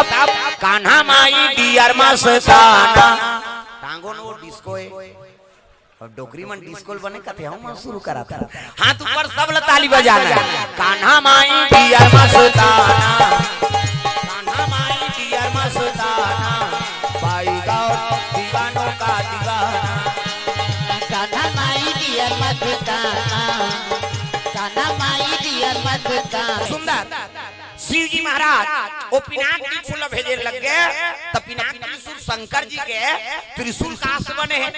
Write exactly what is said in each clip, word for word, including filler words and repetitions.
तब Kanha my dear मस्ताना। टांगो न वो डिस्को है। अब डोकरी मन डिस्को ल बने कथे, हूँ मैं शुरू करा था। हाथ ऊपर, सब ल ताली बजाना है। कान्हा माई डियर मस्ताना, कान्हा माई डियर मस्ताना, भाई गाँव दीवानों का दीवाना। कान्हा माई डियर मस्ताना, कान्हा माई डियर मस्ताना। सुंदर। शिव जी महाराज वो पिनाक त्रिशूल भेजे लग गए, त पिनाक त्रिशूल शंकर जी के त्रिशूल कास बने हैं।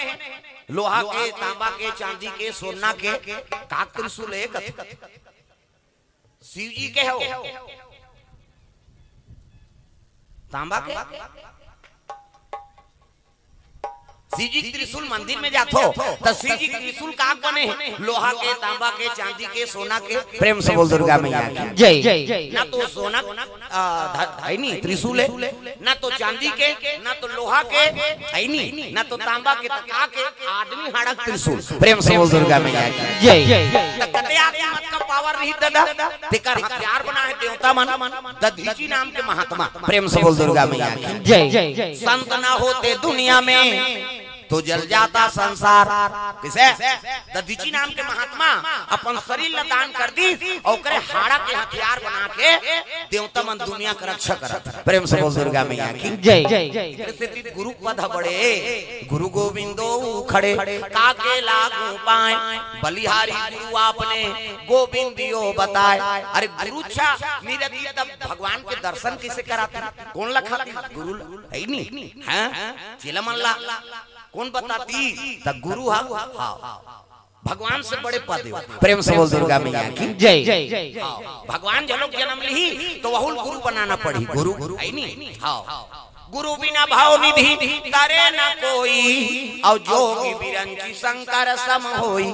लोहा के, तांबा के, चांदी के, सोना के, काक त्रिशूल एक शिव जी के हो, तांबा के। शिव जी के त्रिशूल मंदिर में जाथो, त शिव जी के त्रिशूल काक बने हैं? लोहा के, तांबा के, चांदी के, सोना के। प्रेम से बोल दुर्गा मैया की जय। ना तो सोना, आ, ध-, है नहीं त्रिशूल है, ना तो चांदी के, ना तो लोहा के, है नहीं, ना तो तांबा के, त का के? आदमी हाड़क त्रिशूल। प्रेम से बोल दुर्गा मैया की जय। त कते आदमी मत का पावर रही दादा, तेकर हथियार बना है देवता मन, दधीची नाम के महात्मा। प्रेम से बोल दुर्गा मैया की जय। संत ना होते दुनिया में तो जल जाता संसार। किसे? दधीची नाम के महात्मा अपन शरीर ल दान कर दी और ओकरे हाड़ा के हथियार बना के देवता मन दुनिया के रक्षा करत। प्रेम से बोल दुर्गा मैया की जय। एकरे सेती गुरु पद ह बड़े, गुरु गोविंदो खड़े, काके लागू पाए, बलिहारी गुरु आपने, गोविंद यो बताए। अरे गुरु अच्छा नहीं रहती तब भगवान के दर्शन कैसे कराते? कौन लखाती? गुरु ल-, है नहीं? हाँ? चेला मन ला कौन बताती? त गुरु हा, हाँ। भगवान से बड़े पद हो। प्रेम से बोल दुर्गा मैया की जय। हाँ, भगवान झलोक जन्म लिही तो वहुल गुरु बनाना पड़ी। गुरु है नी? हाँ। गुरु बिना भाव निधि तरे न कोई, और जोगी बिरंची शंकर सम होई।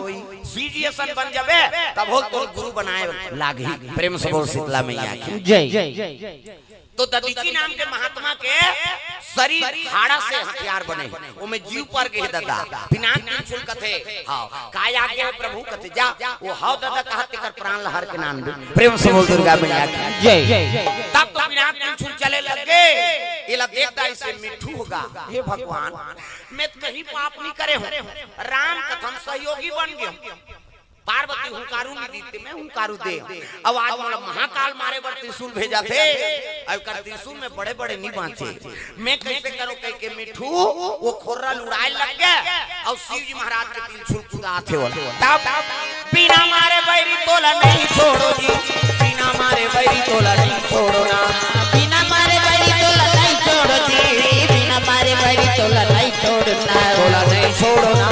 शिव जी असन बन जाबे तब हो तो गुरु बनाए लागही। प्रेम से बोल शीतला मैया की जय। तो दधीची नाम के महात्मा के शरीर हाड़ा से हथियार बने, ओमे जीव पर गे दादा। पिनाक त्रिशूल कथे, हाँ, काय आज्ञा है प्रभु कथे, जा, वो हव दादा कहा तेकर प्राण लहर के नाम दे। प्रेम से बोल दुर्गा मैया की जय। तब तो पिनाक त्रिशूल चले लग गे। एला देखता इसे मिट्ठू होगा, हे भगवान, मैं तो कहीं पाप नहीं करे हूँ, राम कथम सहयोगी बन गया। पार्वती हुंकारू नहीं दी ते, मैं हुंकारू दे। अब आज मोला महाकाल मारे बर त्रिशूल भेजा थे, अब कर त्रिशूल में बड़े बड़े नहीं बांचे। मैं कैसे करूं कह के मिट्ठू वो खोर्रा ल उड़ाए लग गया और शिव जी महाराज के त्रिशूल कुदात हे वाला। तब बिना मारे बैरी तोला नहीं छोड़ो जी, बिना मारे बैरी तोला नहीं छोड़ो ना, बिना मारे बैरी तोला नहीं छोड़ो जी, बिना मारे बैरी तोला नहीं छोड़ो ना, तोला नहीं छोड़ो ना।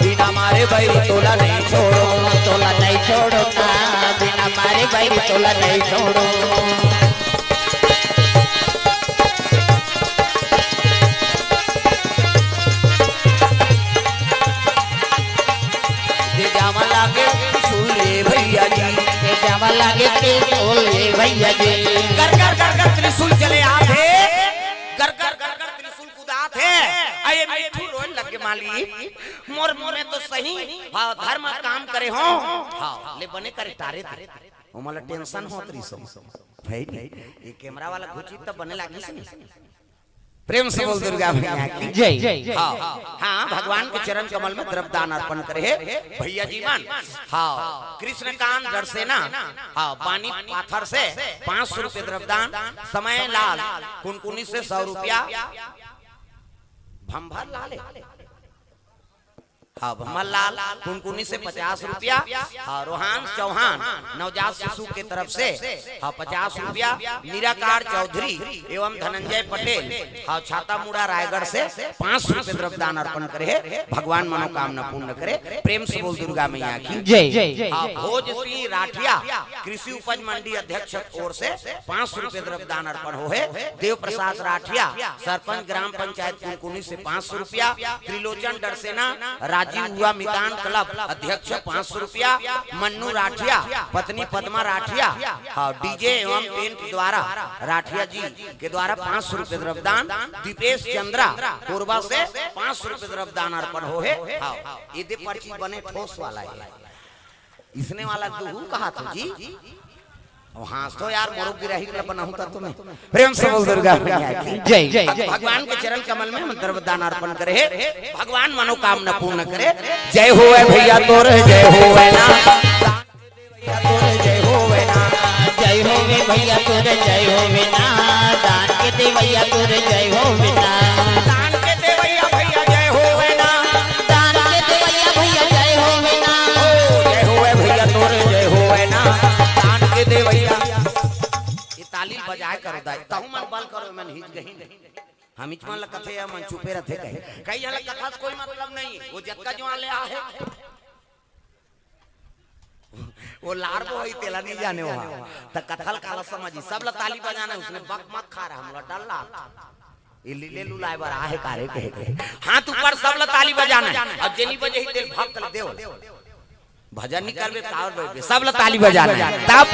बिना मारे बैरी तोला नहीं छोड़ो, तोला नहीं छोड़ो ना, बिना मारे बैरी तोला नहीं छोड़ो। जे जावा लागे त्रिशूल ले भैया जी, जे जावा लागे त्रिशूल ले भैया जी। कर कर कर कर त्रिशूल चले आथे, कर कर कर कर त्रिशूल कुदात हे। अये मिट्ठू रोए लगे माली। मोर मुँह में तो सही, हाँ, धर्म काम करे हो। हाँ, ले बने करे तारे थे। ओमला टेंशन होत रही सो। भाई, ये कैमरा वाला घुची तब बने लागी से नहीं। प्रेम से बोल दुर्गा मैया की जय। हाँ, हाँ, भगवान के चरण कमल में द्रव्यदान अर्पण करे हे भैया जी मन। हाँ, कृष्णकांत डरसेना, हाँ, बानी पाथर से पाँच सौ रुपये द्रव्यदान, समय लाल कुनकुनी से सौ रुपया, भंभर लाल है। हाँ, भमल लाल कुनकुनी से पचास रुपया, हाँ, रोहान चौहान नवजात शिशु के तरफ से, हाँ, पचास रुपया, निराकार चौधरी एवं धनंजय पटेल, हाँ, छातामुड़ा रायगढ़ से पाँच सौ रुपये द्रव्यदान अर्पण करे हे। भगवान मनोकामना पूर्ण करे। प्रेम से बोल दुर्गा मैया की जय। हाँ, भोज सिंह राठिया कृषि उपज मंडी अध्यक्ष ओर से पाँच सौ रुपये द्रव्यदान अर्पण हो हे। देव प्रसाद राठिया सरपंच ग्राम पंचायत कुनकुनी से पाँच सौ रुपया, त्रिलोचन डरसेना, राजीव युवा मितान क्लब अध्यक्ष पाँच सौ रुपया, मन्नू राठिया, पत्नी पद्मा राठिया, हाँ, डीजे एवं टेंट द्वारा राठिया जी के द्वारा पाँच सौ रुपये द्रव्यदान, दीपेश चंद्रा कोरबा से पाँच सौ रुपये द्रव्यदान अर्पण हो हे। हाँ, ये दे पर्ची बने ठोस वाला है, इसने वाला दुहू कहा तो जी। हाँ, तो यार, मोरो गिराही ला बनाहूं त तुम्हें। प्रेम से बोल दुर्गा मैया की जय। अब भगवान के चरण कमल में हम द्रव्य दान अर्पण करे, भगवान मनोकामना पूर्ण करे। जय होवे भैया तोर, जय होवे ना। जय होवे भैया तोर, जय होवे ना। दान के देवैया तोर, जय होवे ना। दान के देवैया भैया, जय होवे ना। दान के देवैया भैया, जय होवे ना। ओ, जय होवे भैया तोर, जय होवे ना। दान के देवैया। ये ताली बजाए करो दाई, तहु मन बल करो, मन हिच गही नहीं। हम इच मन ल कथे या मन चुपे रथे कहे। कई झन ल कथा से कोई मतलब नहीं, वो जतका जुआन ले आहे। वो लार वो होई, तेला नहीं जाने वो। त कथा ल काला समझी, सब ल ताली बजाना है, उसने बक मत खा रहा, हमला डर ला। ये लीले लुलाए बर आहे कारे कहे के। हाथ ऊपर, सब ल ताली बजाना है। अब जेनी बजे ही तेल भक्त ल देव। भजन नहीं करबे, कावर बजबे, सब ल ताली बजाना है। तब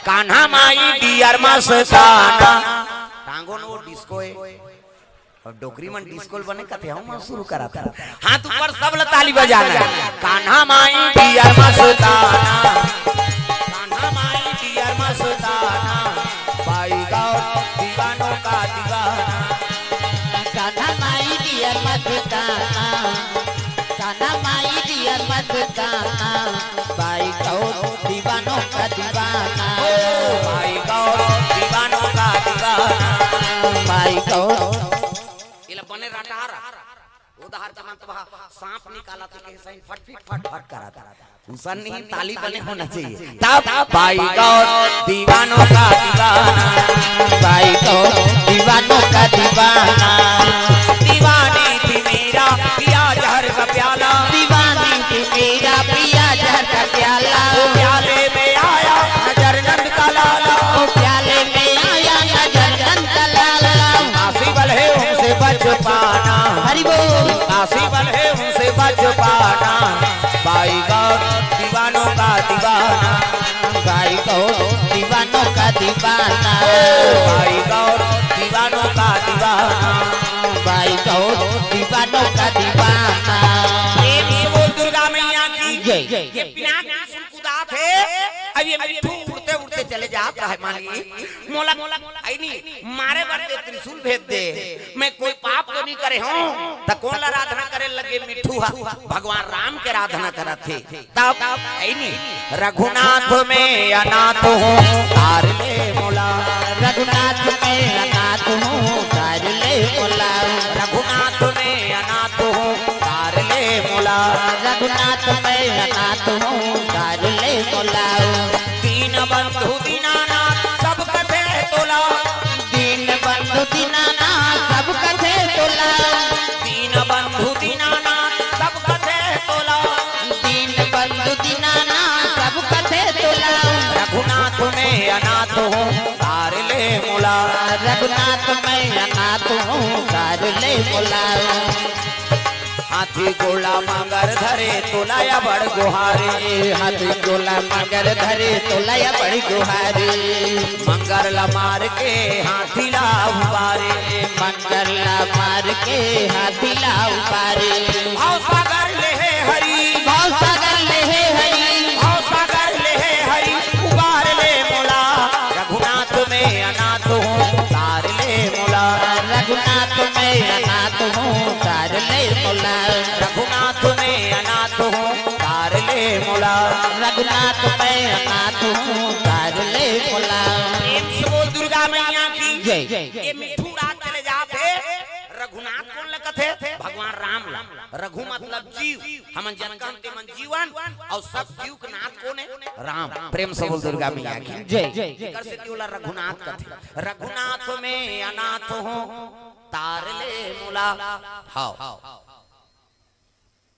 कान्हा माई डियर मस्ताना। टांगो नो डिस्को है। अब डोकरी मन डिस्को ल बने कथे, हम शुरू करा था। हाथ ऊपर, सब ल ताली बजाना है। कान्हा माई डियर मस्ताना। कान्हा माई डियर मस्ताना। पाई गौर दीवानों का दीवाना। कान्हा माई डियर मस्ताना। कान्हा माई डियर मस्ताना। पाई गौर दीवानों का दीवाना। ओ, पाई गौर दीवानों का दीवाना। पाई गौर। ये ला बने रटारा। उधार के मन तो बहा, सांप निकाला तो कहे सही फट फट फट फट करा था। उसन नहीं, ताली बने होना चाहिए। तब पाई गौर दीवानों का दीवाना। पाई गौर दीवानों का दीवाना। दीवानी थी मेरा पिया जहर का प्याला। दीवानी थी मेरा पिया जहर का प्याला। वो प्याले में आया नजर नंद का लाला। वो प्याले में आया नजर नंद का लाला। आसी बल है उनसे बच पाना। हरि बोल। आसी बल है उनसे बच पाना। पाई गौर दीवानों का दीवाना। पाई गौर दीवानों का दीवाना। ओ, पाई गौर दीवानों का दीवाना। पाई गौर दीवानों का दीवाना। प्रेम से बोल दुर्गा मैया की जय। ये पिनाक कुदात हे, अब ये मिट्ठू उड़ते उड़ते चले जात हे मालिक। मोला, मोला, आई नहीं, मारे बर दे, त्रिशूल भेज दे। मैं कोई पाप तो नहीं करे हूँ। त कोन ला आराधना करे लगे मिट्ठू हा? भगवान राम के आराधना करत हे। तब आई नहीं, रघुनाथ में अनाथ हूँ, तार ले मोला। रघुनाथ में अनाथ हूँ, तार ले मोला। रघुनाथ में अनाथ हूँ, तार ले मोला। रघुनाथ में अनाथ हूँ, तार ले मोला। दीन बंधु दीनानाथ सब कथे तोला। दीन बंधु दीनानाथ सब कथे तोला। दीन बंधु दीनानाथ सब कथे तोला। दीन बंधु दीनानाथ सब कथे तोला। रघुनाथ में अनाथ हूँ, तार ले मोला। रघुनाथ में अनाथ हूँ, तार ले मोला। हाथी गोला मगर धरे तोला या बड़ गुहारे। हाथी गोला मगर धरे तोला या बड़ गुहारे। मंगर ला मार के हाथी ला उबारे। मंगर ला मार के हाथी ला उबारे। भाव सागर ले हे हरी। भाव सागर ले हे हरी। भाव सागर ले हे हरी। उबार ले मोला। रघुनाथ में अनाथ हूँ, तार ले मोला। रघुनाथ में अनाथ हूँ, तार ले मोला। रघुनाथ में अनाथ हूँ, तार ले मोला। रघुनाथ में अनाथ हूँ, तार ले मोला। प्रेम से बोल दुर्गा मैया की जय। ये मिट्ठू रात चले जात हे। रघुनाथ कोन ल कथे? भगवान राम ला। रघु मतलब जीव। हमन जतका हन तेमन जीवन, अउ सब जीव के नाथ कोन हे? राम। प्रेम से बोल दुर्गा मैया की जय। एकर सेती ओला रघुनाथ कथे। रघुनाथ में अनाथ हूँ, तार ले मोला। हाव।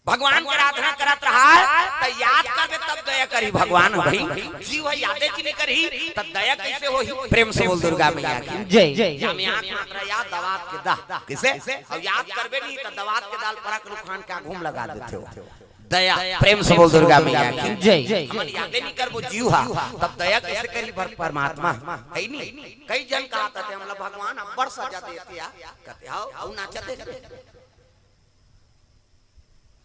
भगवान के आराधना करत रहा, त याद करबे तब दया करही भगवान। भाई, जीव ह यादे च नहीं करही, त दया कैसे होही? प्रेम से बोल दुर्गा मैया की जय। जामे आँख मात्रा याद, दवात के दा। किसे? अब याद करबे नहीं, त दवात के दाल परक रुखान के आगू म लगा देथे हो। दया, प्रेम से बोल दुर्गा मैया की जय। हमन यादे नहीं करबो जीव हा, तब दया कैसे करही भर-, परमात्मा? है नहीं? कई जन कहत हे, हमला भगवान अब्बड़ सजा देथे या। कहते, "हाव, अउ नाचत हे।"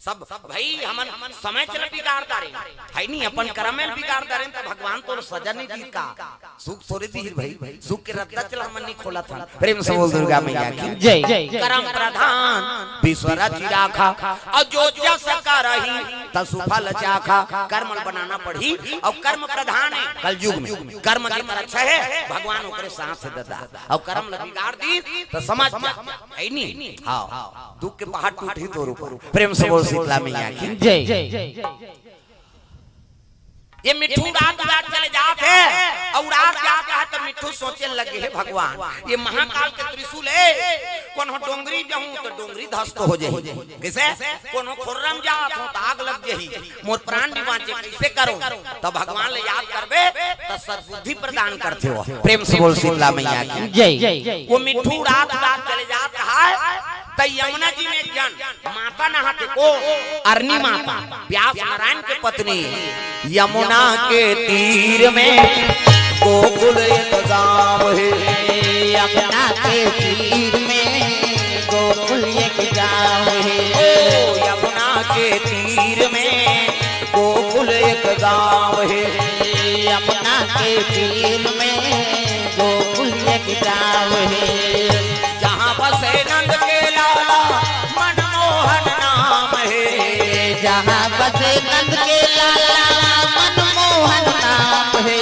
सब भाई हमन समय चला बिगाड़ डारे, है नहीं, अपन कर्म में बिगाड़ डारे, तो भगवान तो सजा नहीं दी का। सुख थोड़े दी भाई, सुख के रद्दा चला मन नहीं खोला था। प्रेम से बोल दुर्गा मैया की जय। कर्म प्रधान विश्व रचि राखा, और जो जस करही तसु फल चाखा। कर्म बनाना पड़ी, और कर्म प्रधान है कलयुग में। कर्म जेकर अच्छा है, भगवान ओकरे साथ है दादा, और कर्म ल बिगाड़ दी तो समझ जा, है नहीं? हाँ, दुख के पहाड़ टूटही तोर ऊपर। प्रेम से बोल शीतला मैया की जय। ये मिट्ठू रात रात चले जात है, और रात जात है तो मिट्ठू सोचे लगे, हे भगवान, ये महाकाल के त्रिशूल है, कोनो डोंगरी जाहूं तो डोंगरी ध्वस्त हो जाए, कैसे? कोनो खोर्रम जात हो तो आग लग जाही, मोर प्राण नहीं बांचे, कैसे करो? तो भगवान ले याद करबे तो सद्बुद्धि प्रदान करथे हो। प्रेम से बोल शीतला मैया की जय। वो मिट्ठू रात रात चले जात है, त यमुना जी में एक जन माता नहाथे को, अरनी माता, व्यास नारायण के पत्नी। यमुना के तीर में गोकुल एक गांव है। यमुना के तीर में गोकुल एक गांव है। ओ, यमुना के तीर में गोकुल एक गांव है। यमुना के तीर में गोकुल एक गांव है। जहाँ बसे नंद के लाला मनमोहन नाम है। जहाँ बसे नंद के लाला मनमोहन नाम है।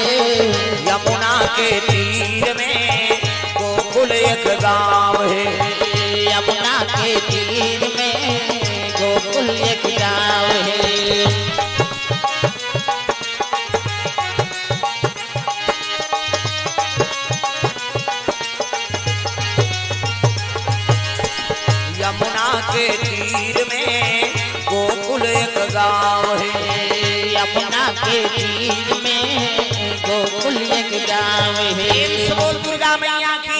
यमुना के तीर में गोकुल एक गांव है। यमुना के तीर में गोकुल एक गांव है। यमुना के तीर में गोकुल एक गांव है। यमुना के तीर में गोकुल एक गांव है। प्रेम से बोल दुर्गा मैया की